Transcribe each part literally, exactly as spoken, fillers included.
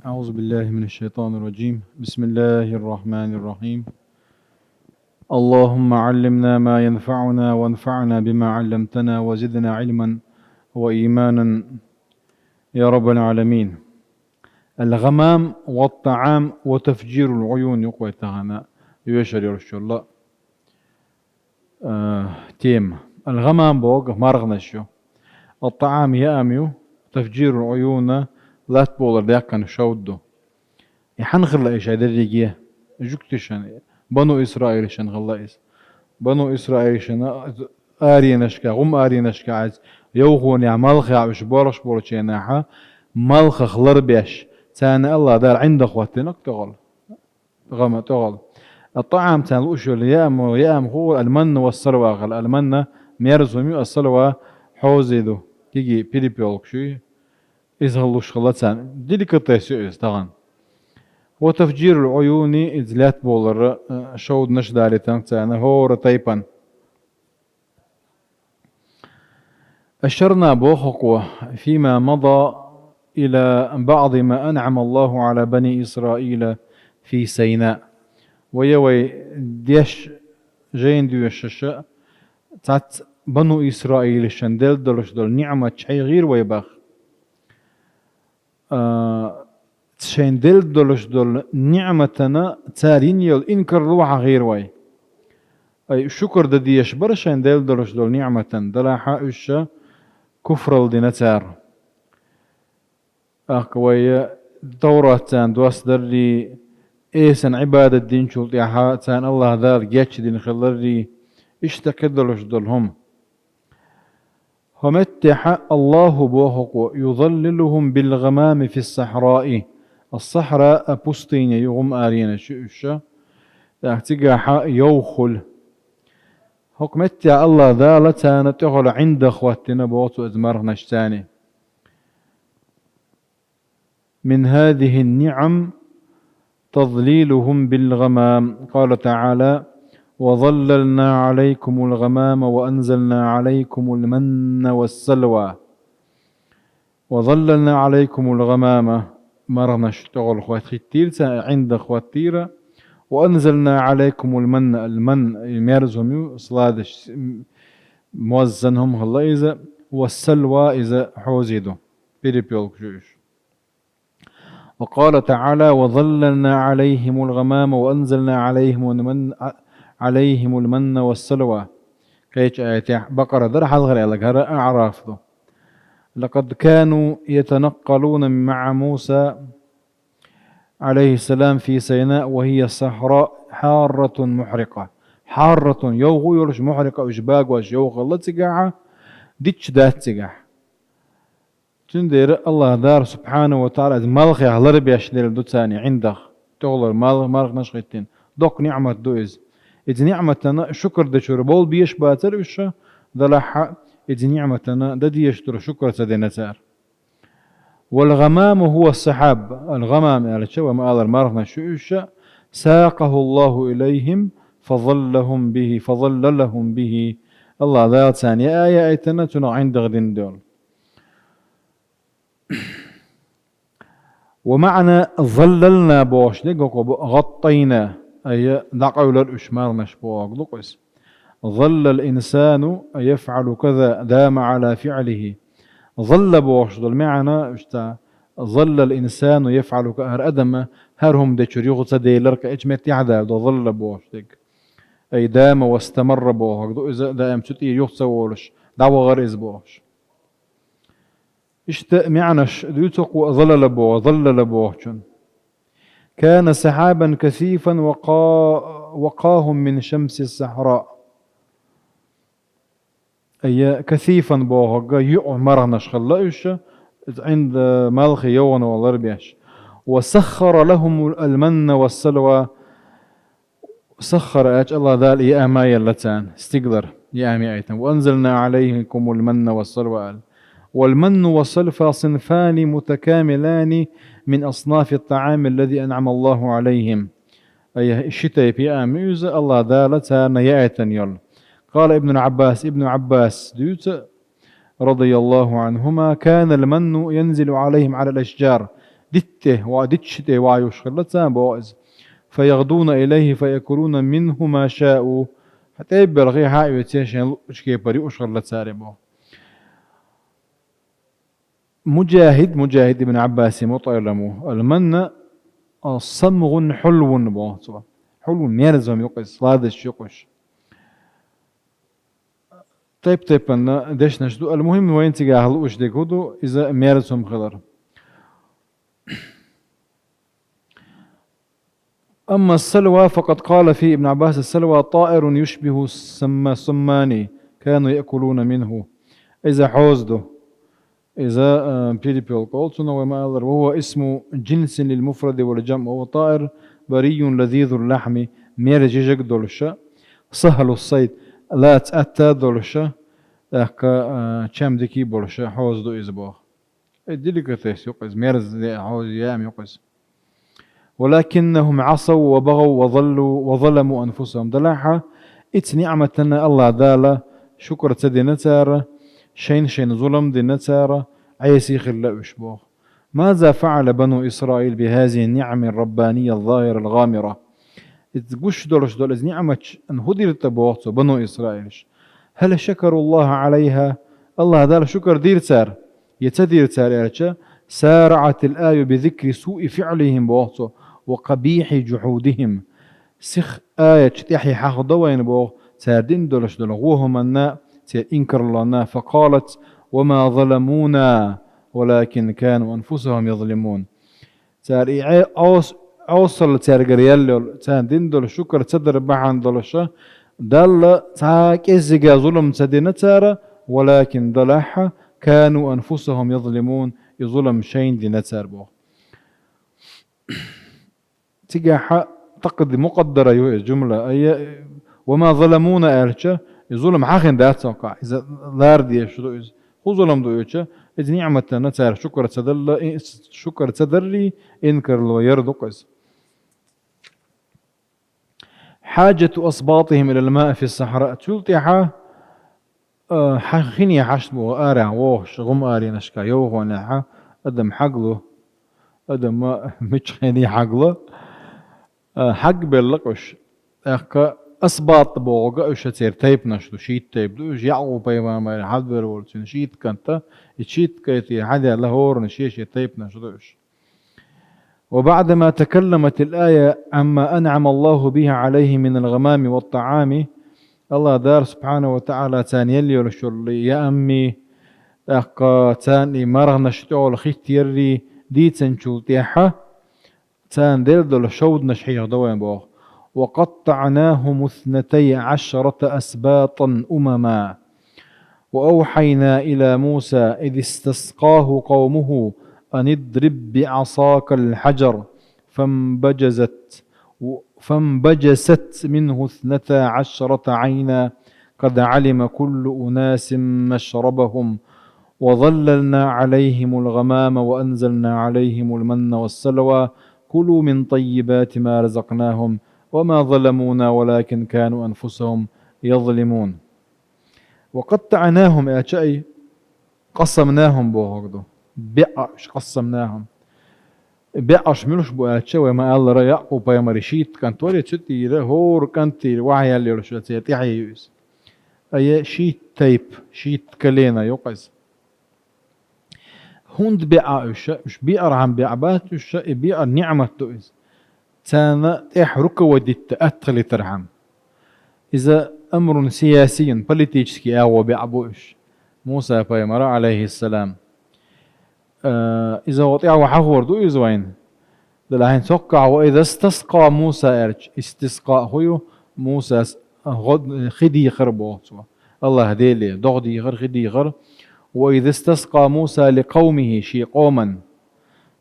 أعوذ بالله من الشيطان الرجيم. بسم الله الرحمن الرحيم. اللهم علمنا ما ينفعنا وانفعنا بما علمتنا وزدنا علما وإيمانا يا رب العالمين. الغمام والطعام وتفجير العيون юкъе тахана йоьшар йолчулла. Э, тема. الغمام боху марханаш ю. الطعام яам ю, تفجير العيون латта болар даьккхина шовда ду. И хьанна хилла и шайн дерриге? Жуьгташна, бану Исраилашна хилла иза. Бану Исраилашна аренашка, гӀум аренашка Ӏаьз, йовхонехь, малхехь уьш болуш болчу хенахь, малхах ларбеш, царна АллахӀ Дала ӀиндагӀ хӀоттийна тӀехула. ГӀама тӀехула. А тӀаам царна лууш йолу яам, яам хуур, аль-манна ва салва хилла. Аль-манна мерза хӀума ю, ас-салва хьозий ду. Кегий перепелкаш ю. Иза хӀаллуш хилла царна. Деликатес ю иза тахана. Ва тафджирул Ӏуюни, иза лаьтта болара, а, шовданаш далийтина царна хӀора тайпана. أشرنا боху хӀокхо, فيما مضى إلى بعض ما أنعم الله على بني إسرائيل في سيناء. Вай, вай деш, жайна доьшуш, цхьацца бану Исраилашна делла долуш долу ниӀматаш хьехийра вай боху. А, шайн делла долуш долу ниӀматана цара йина йолу инкарло хьахийра вай. Ай, шукар дан дезаш бара шайн делла долуш долу ниӀматана, делахь уьш куфралла дина цара. ТӀаккха вай Товрат царна доссадаррий, эсана Ӏибадат динчул тӀаьхьа царна АллахӀ Дала гечдина хиларрий, иштта кхидолуш долу хӀума. ХӀокху меттехь АллахӀа боху хӀокхо: يظللهم بالغمام في الصحراء. Ас-Сахьра, а, пустыня ю, гӀум аренаш ю уьш. ТӀаккха цигахь йовха хуьлу. ХӀокху меттехь АллахӀ Дала царна тӀехула ӀиндагӀ хӀоттийна боху цо иза марханаш царна. من هذه النعم تظليلهم بالغمام. قال تعالى: وظللنا عليكم الغمام وأنزلنا عليكم المن والسلوى. وظللنا عليكم الغمام. Марханаш тӀехула хӀоттийтира царна, ӀиндагӀ хӀоттийра. وأنزلنا عليكم المن. Аль-манн, и мерза хӀума ю, сладость, м, моззана хӀума хилла иза. والسلوى, иза хьозий ду. Перепелкаш ю уьш. وقال تعالى: وظللنا عليهم الغمام وأنزلنا عليهم المن، عليهم المن والسلوى. Кхечу аятехь, Бакъара дара хьалхара аьлларг, хӀара АӀраф ду. لقد كانوا يتنقلون مع موسى عليه السلام في سيناء وهي صحراء حارة محرقة. حارة, йовха йолуш, محرقة, уьш багош йовха хилла цигахь, дичча дац цигахь. Цундела АллахӀ Дала, субхьанаху ва тагӀала, иза малхех ларбеш делла ду царна ӀиндагӀ, тӀехула мал-, марханаш хӀиттийна. Доккха ниӀмат ду иза. Иза ниӀматана шукар дечуьра болу безаш бацара уьш, делахь а иза ниӀматана дан дезаш долу шукар ца дина цара. والغمام هو السحاب. الغمام аьлча, вай ма-аллара, марханаш ю уьш, ساقه الله إليهم فظلهم به، فظللهم به. АллахӀ Дала царна яа яийтина, цунах ӀиндагӀ дина долу. ومعنى ظللنا бохуш дерг хӀокхо бу غطينا, ай, дӀакъевлира уьш марханаш бохург ду-кх иза. ظل الإنسان يفعل كذا، دام على فعله. ظل бохуш долу маьӀна иштта, ظل الإنسان يفعل ك-, хӀара адам хӀара хӀума дечуьра юха ца делира-кх, эчу меттехь а далла ду ظل бохуш дерг. Ай, دام واستمر бохург ду иза, даим цу тӀера юха ца волуш, дӀавахара иза бохуш. Иштта маьӀнаш дуьйцу хӀокхо ظلل бо-, ظلل бохучун. كان سحابا كثيفا وقا-، وقاهم من شمس الصحراء. Ай, كثيفا бохург юкъа марханаш хилла уьш, иза ӀиндагӀ, малхе йовхана валар беш. وسخر لهم المن والسلوى. سخر аьлча, АллахӀ Дала яа ма елла царна, стигалара яа ма яийтина. وأنزلنا عليكم المن والسلوى аьлла. والمن والسلوى صنفان متكاملان من أصناف الطعام الذي أنعم الله عليهم. Ай, ши тайпа яа ма ю иза, АллахӀ Дала царна яийтина йолу. قال ابن عباس, Ибн Ӏаббаса дуьйцу, رضي الله عنهما: كان المن ينزل عليهم على الأشجار. дитте, ва дитчи тӀе ваьюш хилла царна боху иза. فيغدون إليه فيأكلون منه ما شاءوا. ХӀа тӀе белхий хьа а оьций, шайн луъучу кепара юуш хилла цара боху. Муджахид, Муджахид ибн Аббаси муталаму, المن صمغ حلو боху цо. حلو мерза хӀума юкъа иза, сладость юкъа иза. Тайп-тайпана дешнаш ду. Ал-мухӀим, вайн цигахь лууш дерг хӀун ду, иза мерза хӀума хилар. أما السلوى فقد قال فيه ابن عباس: السلوى طائر يشبه السم-، السمان كانوا يأكلون منه. Иза хьоза ду. Иза, а, перепёлка олу цунах вай ма-аллара. وهو اسم جنس للمفرد والجمع، وهو طائر بري لذيذ اللحم. Мерза жижиг долуша, سهل الصيد. Лаца атта долуша, тӀаккха, а, чам дика болуша, хьоза ду иза боху. Э, деликатес юкъа иза, мерза де, хьоза яам юкъа иза. ولكنهم عصوا وبغوا وضلوا وظلموا أنفسهم. Делахь а, ица ниӀматана Аллах Дала шукр ца дина цара, шайн-шайн зулам дина цара, Ӏеси хилла уьш боху. ماذا فعل بنو إسرائيل بهذه النعم الربانية الظاهرة الغامرة؟ Иза гуш долуш долу иза ниӀматаш хӀун дира тӀе боху цо, бану Исраилаш? هل شكروا الله عليها؟ Аллах Дала шукр дира цара? Я ца дира цара аьлча, سارعت الآية بذكر سوء فعلهم боху цо, وقبيح جحودهم. Сих аяташ тӀаьхье хьахадо вайна боху, цара дина долуш долу гӀо хӀуманна, церан инкарлонна, فقالت: وما ظلمونا ولكن كانوا أنفسهم يظلمون. Цара и Ӏе-, Ӏос-, Ӏосалла цаьргара яьлла йолу, царна дина долу шукр ца дар бахьана долуша, Далла цхьа а кӀеззига зулам ца дина цара, ولكن делахь а, كانوا أنفسهم يظلمون, и зулам шайна дина цара боху. Цигахь а такъди-, мукъаддара ю иза жумла. Айя, وما ظلمونا аьлча, и зулам хьахина дац цунах, иза лара дезаш ду иза. ХӀун зулам ду аьлча, иза ниӀматана цара шукр ца далла, и, шукр ца даррий, инкарло яр ду-кх иза. حاجة أسباطهم إلى الماء في الصحراء. Цул тӀаьхьа, а, хьа-, хине хьашт бу арахь вогӀуш, гӀум аренашка йовхонехьа адам хьаглу, адам мича хене хьаглу, а, хьагбелла-кх уьш. ТӀаккха асбат бохург уьш церан тайпанаш ду, шийтта тайпа ду уьш, Яъкъуб-пайхамар хьадвер волу цуьнан шийтта кӀант, и шийтта кӀанте хьадаьлла хӀоранна шен-шен тайпанаш ду уьш. وبعدما تكلمت الآية عما أنعم الله به عليهم من الغمام والطعام, Аллах Дала субхьанаху ва таӀала царна елла йолуш йолу яамми, тӀаккха царна и марханаш тӀехула хиттаррий дийцинчул тӀаьхьа, царна делла долу шовданаш хьехадо вайн боху. وقطعناهم اثنتي عشرة أسباطا أمما. وأوحينا إلى موسى إذ استسقاه قومه أن اضرب بعصاك الحجر فانبجزت، فانبجست منه اثنتا عشرة عينا قد علم كل أناس مشربهم وظللنا عليهم الغمام وأنزلنا عليهم المن والسلوى كلوا من طيبات ما رزقناهم وما ظلمونا ولكن كانوا أنفسهم يظلمون. وقطعناهم аьлча, ай, قسمناهم бохург ду. БеӀаш, قسمناهم. БеӀаш муьлш бу аьлча, вай ма-аллара, Яъкъуб-пайхамаран шийтта кӀант вара, цу тӀера хӀора кӀантера вахьаяьлла йолуш церан тӀаьхье ю иза. Ай, шийтта тайпа, шийтта колено ю-кх иза. ХӀунда беӀа уьш? Уьш беӀархьама беӀа бац уьш, и беӀар ниӀмат ду иза. Царна тӀехь руководить дан атта хилийтархьама. Иза أمر سياسي, политический агӀо беӀа бу уьш. Муса-пайхамара, Ӏалайхиссалам. Э, иза гӀо тӀехь ван хьахор ду иза вайна. Делахь хӀинца хӀоккхахь وإذ استسقى موسى аьлча, истискъа хӀун ю? Мусас гӀо-, хи дийхар боху цо. Аллах Деле, догӀа дийхар, хи дийхар. وإذ استسقى موسى لقومه, шен къоман.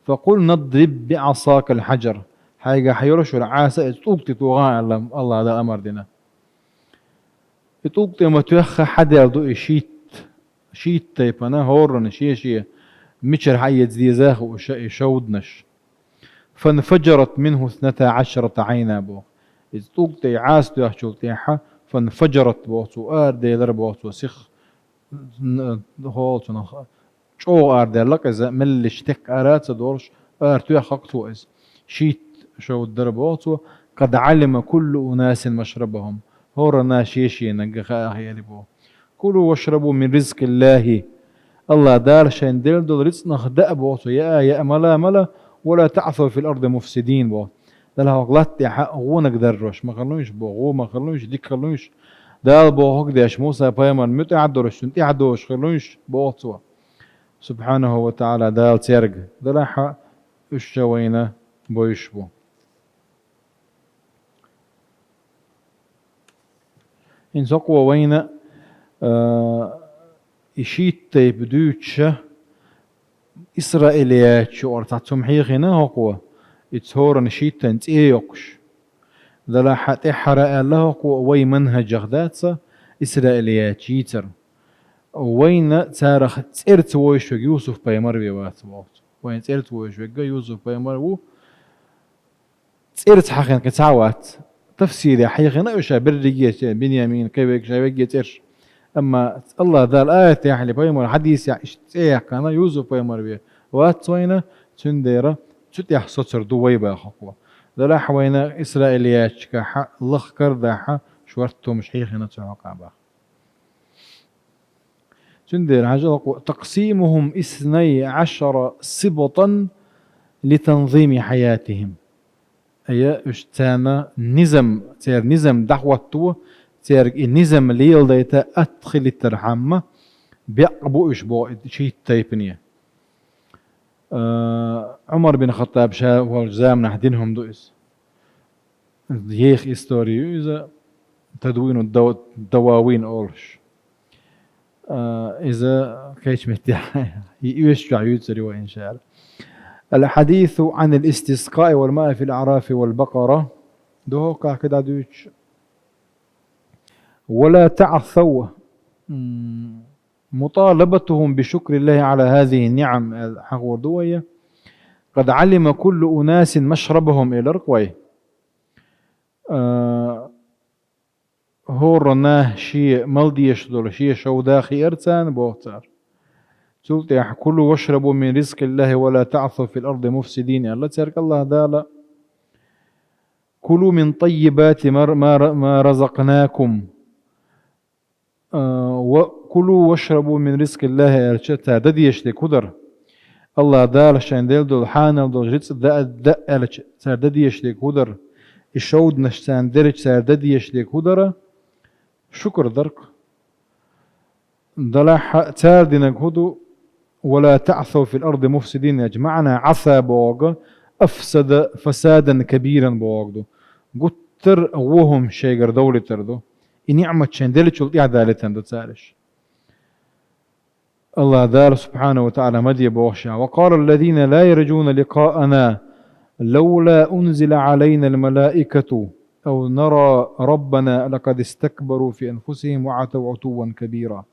فقلنا اضرب بعصاك الحجر. Хьайгахь йолуш йолу Ӏаса иза тӀулг тӀе тоха аьлла, Аллах Дала амар дина. И тӀулг тӀе ма тоьхна хьадаьлла ду и шийтта, шийтта тайпана хӀоранна шен-шен мичара хьаэца деза а хууш и шовданаш. فانفجرت منه اثنتا عشرة عينا боху. Иза тӀулг тӀе и Ӏаса тоьхначул тӀаьхьа, فانفجرت боху цо, араделира боху цо сиха, н-, хӀола цунах чӀогӀа арадаьлла-кх иза, меллаша текха ара а ца долуш, Ара тоьхна хьакхо иза. Шийтта шовда дара боху цо. قد علم كل أناس مشربهم. ХӀора нах шен-шен наггахь а хиъна боху. كلوا واشربوا من رزق الله. АллахӀ Дала шайна делла долу рицкъанах даа боху цо, яа, яа, мала, мала, ولا تعثوا في الأرض مفسدين боху. Делахь хӀокху латта тӀехь гӀонах даррош ма хилалаш боху, гӀо ма хилалаш, дика хилалаш. Дала бохург деш, Муса пайхамарна муьтӀахь а долуш, цунна тӀаьхьа долуш хилалаш боху цо. СубхьанахӀу ва ТаӀала Дала цаьрга. Делахь уьш ша вайна бовзуш бу. ХӀинца хӀокхо вайна, а, и шийтта тайпа дуьйцуш, исраилиятчу юкъара цхьа цхьа хӀума хьехийна хӀокхо, и цхьа хӀоран шийттан цӀе йоккхуш. Делахь тӀаьххьара аьлла хӀокхо, вай манхӀажехь дац исраилиятчу йийцар. Вайна царах цӀерца вовзуш верг Юсуп-пайхамар вен вац боху цо. Вайна цӀерца вовзуш верг Юсуп-пайхамар ву. ЦӀерца хьахийна кхин цхьа а вац. Тафсирехь хьехийна уьш берриге а, Бинъямин, кхин верг, шайн верриге а цӀераш. Амма АллахӀ Дала аятехь или пайхамаран хьадисехь иштта цӀе яьккхина Юсуп-пайхамар вен вац вайна, цундела цу тӀехь соцур ду вай боху хӀокхо. Делахь вайна исраилиятчуьнгахь лаха карадахь шортта хӀумаш хьехийна цу хьокъехь боху. Цундела хьажал хӀокхо: تقسيمهم اثني عشر سبطا لتنظيم حياتهم. Ая, уьш царна низам, церан низам дӀахӀотто, цаьрга и низам леладайта атта хилийтархьама бекъ бу уьш боху и шийтта тайпане. А, Ӏумар бин Хаттаб ша волчу заманахь дина хӀума ду иза. Еха истори ю иза, Тадвину Дав-, Дававин олуш. А, иза кхечу меттехь и оьшучохь юьйцур ю вай, иншаАллахӀ. الحديث عن الاستسقاء والماء في الأعراف والبقرة. Ду хӀокхахь кхидӀа дуьйцуш. ولا تعثوا، м, مطالبتهم بشكر الله على هذه النعم، аьлла хьахор ду вай. قد علم كل أناس مشربهم элира-кх вай. А, хӀора нах шен мала дезаш долу шен шовда хиира царна, боху цара. Цул тӀаьхьа: كلوا واشربوا من رزق الله ولا تعثوا في الأرض مفسدين аьлла цаьрга АллахӀ Дала. كلوا من طيبات ما، ما، ما رزقناكم. А, ва كلوا واشربوا من رزق الله аьлча, цара дан дезаш дерг хӀун дара? АллахӀ Дала шайна делла долу хьанал долу рицкъ даа, даа аьлча, цара дан дезаш дерг хӀун дара? И шовданаш царна делча, цара дан дезаш дерг хӀун дара? Шукр дара-кх. Делахь цара динарг хӀун ду? ولا تعثوا في الأرض مفسدين аьлча, маьӀна Ӏаса бохург, أفسد فسادا كبيرا бохург ду. Гуттар а вон хӀума шайгара довлийтар ду. И ниӀмат шайна деллачул тӀаьхьа далийтина ду цара уьш. АллахӀ Дала, субхьанахӀу ва таӀала, ма де боху ша: وقال الذين لا يرجون لقاءنا لولا أنزل علينا الملائكة أو نرى ربنا لقد استكبروا في أنفسهم وعتوا عتوا كبيرا.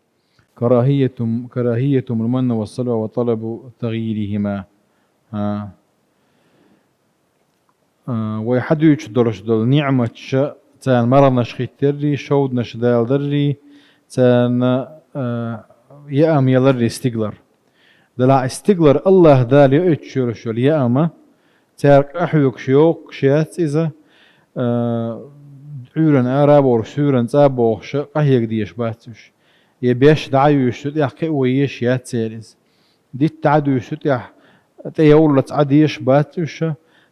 كراهية، كراهية المن والسلوى وطلب تغييرهما. А. А, вай хьадуьйцуш долуш долу ниӀматаш, царна марханаш хӀиттаррий, шовданаш даладаррий, царна, а, яам яларрий стигалара. Делахь и стигалара АллахӀ Дала йоуьйтуш йолуш йолу яам, цара къахьоьгуш йоккхуш яц иза, а, Ӏуьйранна ара а бохуш, суьйранна цӀа а бохуш, къахьега дезаш бац уьш. Я беш дӀа а юьйш, цу тӀехь кхио езаш яц церан иза. Дитта дӀа а дуьйш, цу тӀехь тӀе йовллалц Ӏа дезаш бац уьш.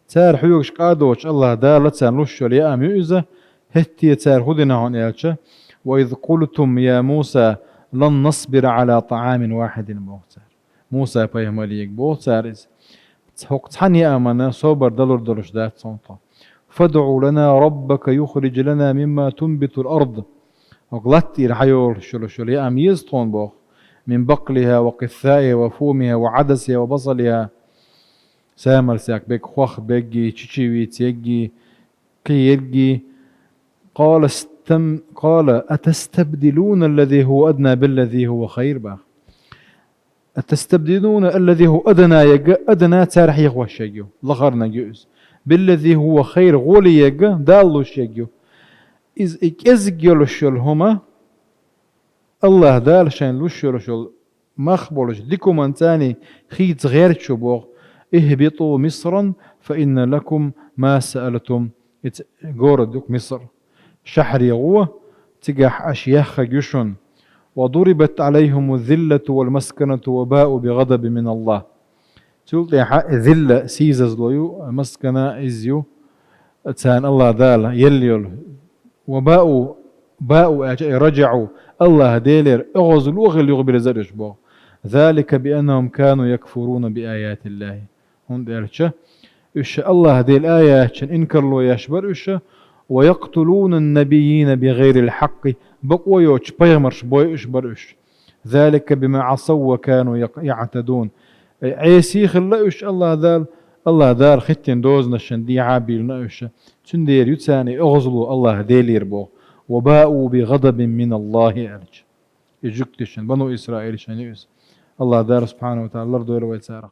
Цара хьоьгуш къа а доцуш, АллахӀ Дала царна луш йолу яам ю иза, хӀетте цара хӀун дина хьуна аьлча: وإذ قلتم يا موسى لن نصبر على طعام واحد боху цара. Муса-пайхамаре боху цара иза: «ХӀокху цхьана яамана собар далур долуш дац хьуна тхо. فادع لنا ربك يخرج لنا مما تنبت الأرض». ХӀокху латтийра хьайолуш йолуш йолу яам еза тхуна боху. من بقلها وقثائها وفومها وعدسها وبصلها. Самарсек бегг, хох бегги, чечевица егги, кхин егги. قال استم-، قال أتستبدلون الذي هو أدنى بالذي هو خير боху. أتستبدلون الذي هو أدنى ерг, أدنى цара хьехош ерг ю, лахарниг ю иза. بالذي هو خير, гӀоле ерг, Дала луш ерг ю. Иза и кӀезиг йолуш йолу хӀума, АллахӀ Дала шайна луш йолуш йолу мах болуш дика хӀуманца хийца гӀерта шу боху. اهبطوا مصرا فإن لكم ما سألتم. Иц город ю-кх Миср. Шахьар гӀо, цигахь аша яххарг ю шуна. وضربت عليهم الذلة والمسكنة وباءوا بغضب من الله. Цул тӀехьа зилла, сийсазло ю, маскана иза ю, царна АллахӀ Дала елла йолу. وباءوا, баау аьлча, أي رجعوا, АллахӀ Делера оьгӀазло хилла юхабирзира уьш боху. ذلك بأنهم كانوا يكفرون بآيات الله. ХӀунда аьлча уьш АллахӀ Делан аяташна инкарло еш бара уьш, ويقتلون النبيين بغير الحق, бакъо йоцуш пайхамарш бойуш бара уьш. ذلك بما عصوا وكانوا يق-, يعتدون. Ай, Ӏеса хилла уьш АллахӀ Дала, АллахӀ Дала хӀиттийна дозанашна дехьа а бийлина уьш. Цундела ю царна оьгӀазло АллахӀ Делера боху. وباءوا بغضب من الله аьлча. И жуьгташна, бану Исраилшна ю иза. АллахӀ Дала субхьанаху ва тагӀала лардойла вай царах.